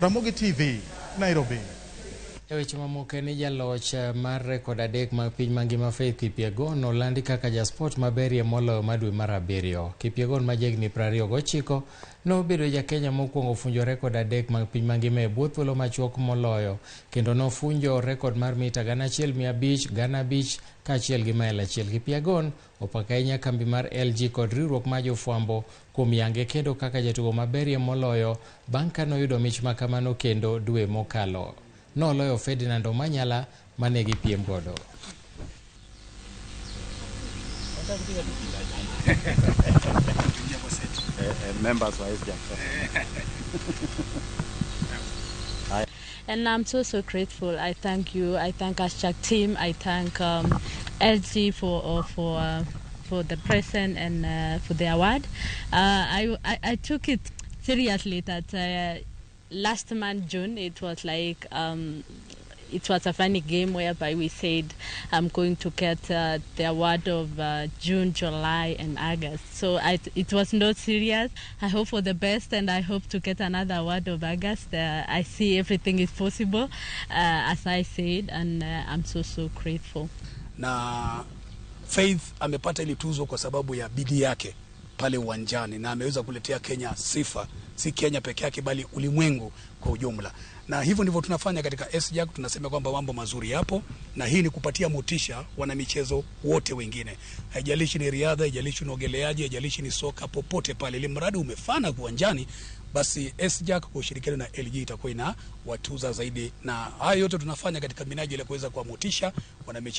Ramogi TV, Nairobi. E weche mamoko en ni jaloch mar rekod 3 mag piny mangima Faith Kipyegon olandi kaka jasport maberie moloyo mar dwe mar 7. Kipyegon ma jahigni 29 nobedo ja Kenya mokwongo funjo rekod 3 mag piny mangima e bwo thuolo machuok moloyo kendo nofunjo rekod mar mita 1500, 5000 kaachiel gi mael 1. Kipyegon opako ahinya kambi mar LG kod riwruok mar jofwambo kuom yange kendo kaka jatugo maberie moloyo bang' ka noyudo mich makamano kendo dwe mokalo. Noloyo Ferdinand Omanyala mane gipiem godo. And I'm so, so grateful. I thank you. I thank Asjak team. I thank LG for the present and for the award. I took it seriously that last month, June, it was like it was a funny game whereby we said I'm going to get the award of June, July, and August. So it was not serious. I hope for the best, and I hope to get another award of August. I see everything is possible, as I said, and I'm so, so grateful. Na Faith amepata ile tuzo kwa sababu ya bidii yake pale uwanjani na ameweza kuletea Kenya sifa, si Kenya peke yake bali ulimwengu kwa ujumla. Na hivyo ndivyo tunafanya katika SJAK, tunasema kwamba mambo mazuri yapo na hii ni kupatia motisha wanamichezo wote wengine. Haijalishi ni riadha, haijalishi ni uogeleaji, haijalishi ni soka, popote pale ili mradi umefana uwanjani, basi SJAK kwa ushirikiano na LG itakuwa ina watuza zaidi. Na haya yote tunafanya katika minajili ya kuweza kuwamotisha wanamichezo.